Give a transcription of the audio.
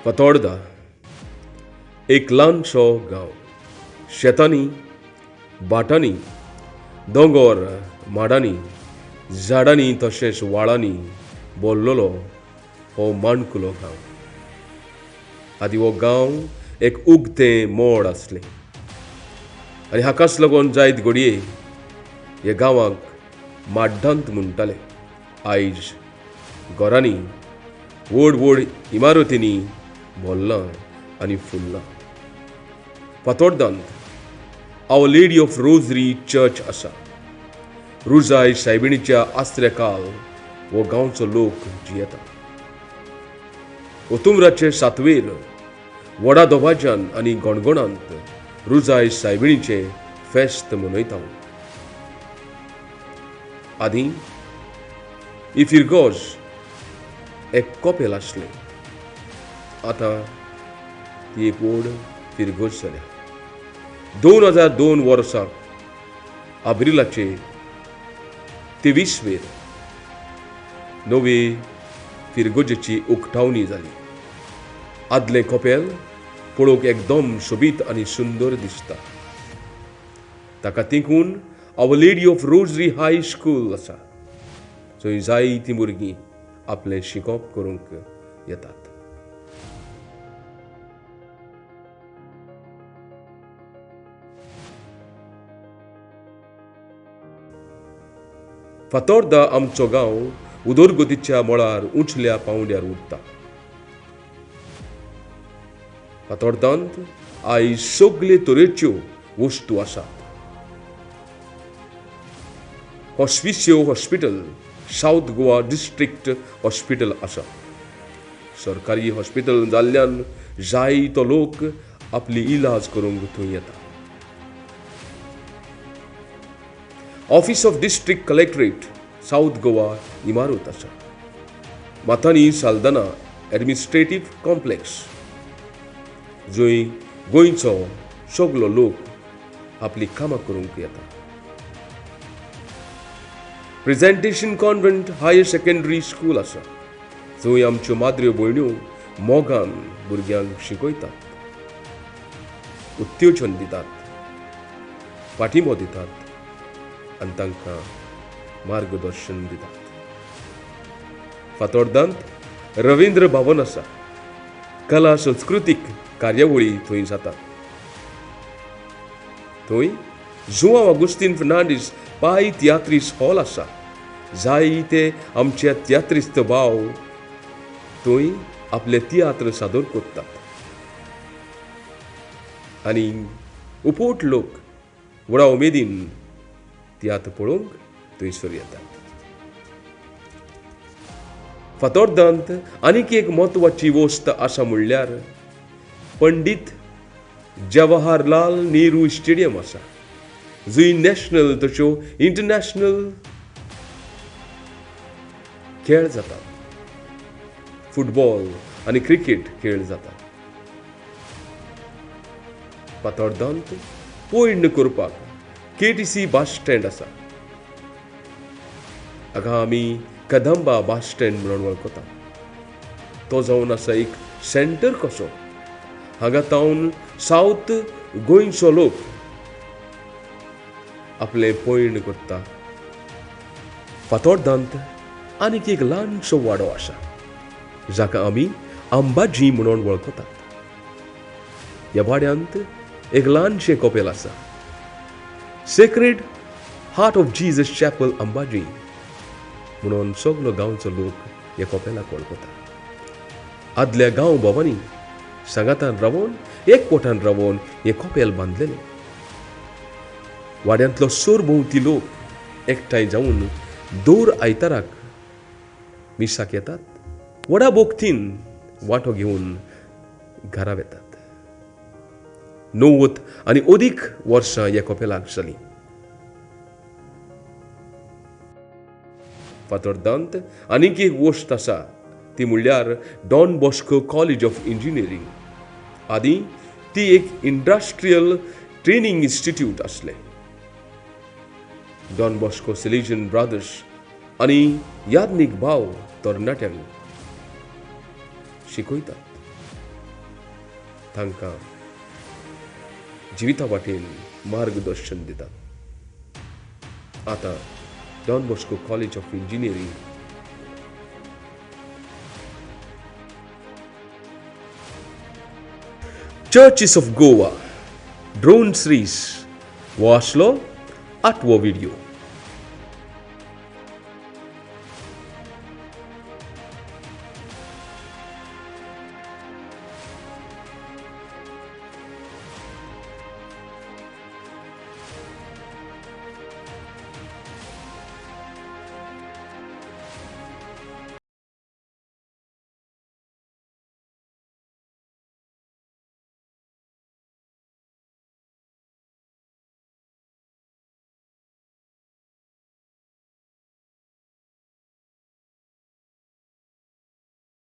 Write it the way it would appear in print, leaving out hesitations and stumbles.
फातोर्डा एक ल्हानसो गांव, शेतांनी, भाटांनी, दोंगोर, माडांनी, झाडांनी तशेंच व्हाळांनी भरलेलो हो माणकुलो गांव. आदी हो गांव एक उगतें मोड आसलें आनी हाकाच लागून जायत घडये ह्या गांवाक माड्डांत म्हणटाले. आयज घरांनी, व्हड व्हड इमारतींनी भरलां आनी फुल्लां. फातोर्डांत Our Lady of Rosary church आसा. रुजाय सायबिणीच्या आसऱ्याकाल हो गांवचो लोक जियेता. ओतुमराचे सातवेर व्हडा दबाज्यान आनी गणगणांत रुजाय सायबिणीचें फेस्त मनयता. आदीं ही फिरगोज एक कपेल आसलें, आतां ती एक व्हड फिरगोज जाल्या. 2002 वर्सा आब्रिलाचे 23 वेर नवे फिरगोजेची उक्तावणी जाली. आदलें कपेल पळोवंक एकदम सोबीत आनी सुंदर दिसता. ताका तेंकून Our Lady of Rosary high school आसा, थंय जायतीं भुरगीं आपलें शिकप करूंक येतात. फातोर्डा आमचो गांव उदरगतीच्या मळार उंचल्या पांवड्यार उरता. फातोर्डांत आयज सगळे तरेच्यो वस्तू आसात. Hospicio hospital, South Goa district hospital आसा. सरकारी हॉस्पिटल जाल्ल्यान जायतो लोक आपली इलाज करूंक थंय येता. Office of district collectorate South Goa इमारत आसा. माथानी साल्दाना एडमिनिस्ट्रेटीव कॉम्प्लेक्स, जंय गोंयचो सगलो लोक आपली कामां करूंक येता. Presentation convent higher secondary school आसा, जंय आमच्यो माद्र्यो भयण्यो मोगान भुरग्यांक शिकयतात, उत्तेजन दितात, पाठिंबो दितात आनी तांकां मार्गदर्शन दितात. फातोर्डांत रवींद्र भवन आसा. कला संस्कृतीक कार्यावळी थंय जातात. थंय जुआंव आगुस्तीन फर्नांडीस पाय तियात्रीस हॉल आसा. जायते आमचे तियात्रिस्त भाव थंय आपले तियात्र सादर करतात आनी उपोट लोक व्हडा उमेदीन तियात्र पळोवंक थंयसर येतात. फातोर्डांत आनीक एक म्हत्वाची वस्त आसा म्हणल्यार पंडीत जवाहरलाल नेहरू स्टेडियम आसा, जंय नॅशनल तश्यो इंटरनॅशनल खेळ जातात. फुटबॉल आनी क्रिकेट खेळ जातात. फातोर्डांत पयण करपाक KTC bus stand आसा. हाका आमी कदंबा बस स्टँड म्हणून वळखता. तो जावन आसा एक सेंटर कसो. हांगा तावन सावथ गोंयचो लोक आपलें पयण करता. फातोर्डांत आनीक एक ल्हानसो वाडो आसा, जाका आमी अंबाजी म्हणून वळखतात. ह्या वाड्यांत एक ल्हानशें कपेल आसा, Sacred Heart of Jesus chapel Ambaji म्हणून सगलो गांवचो लोक ह्या कपेलाक वळखता. आदल्या गांव भोवांनी सांगातान रावोन, एकवटान रावोन हें कपेल बांदलेलें. वाड्यांतलो सरभोंवती लोक एकठांय जावन दर आयताराक मिसाक येतात, व्हडा भोक्तीन वांटो घेवन घरा वेतात. 90 आनी अदीक वर्सां ह्या कपेलाक जालीं. फातोर्डांत आनीक एक वस्त आसा, ती म्हणल्यार Don Bosco college of engineering. आदीं ती एक इंडस्ट्रियल ट्रेनींग इन्स्टिट्यूट आसलें. डॉन बॉस्को सलेजियन ब्रदर्स आनी याज्ञीक भाव तरणाट्यांक शिकयतात. तांकां जिविता वाटेन मार्गदर्शन दितात. आतां Don Bosco college of engineering churches of Goa drone series हो आसलो आठवो व्हिडियो.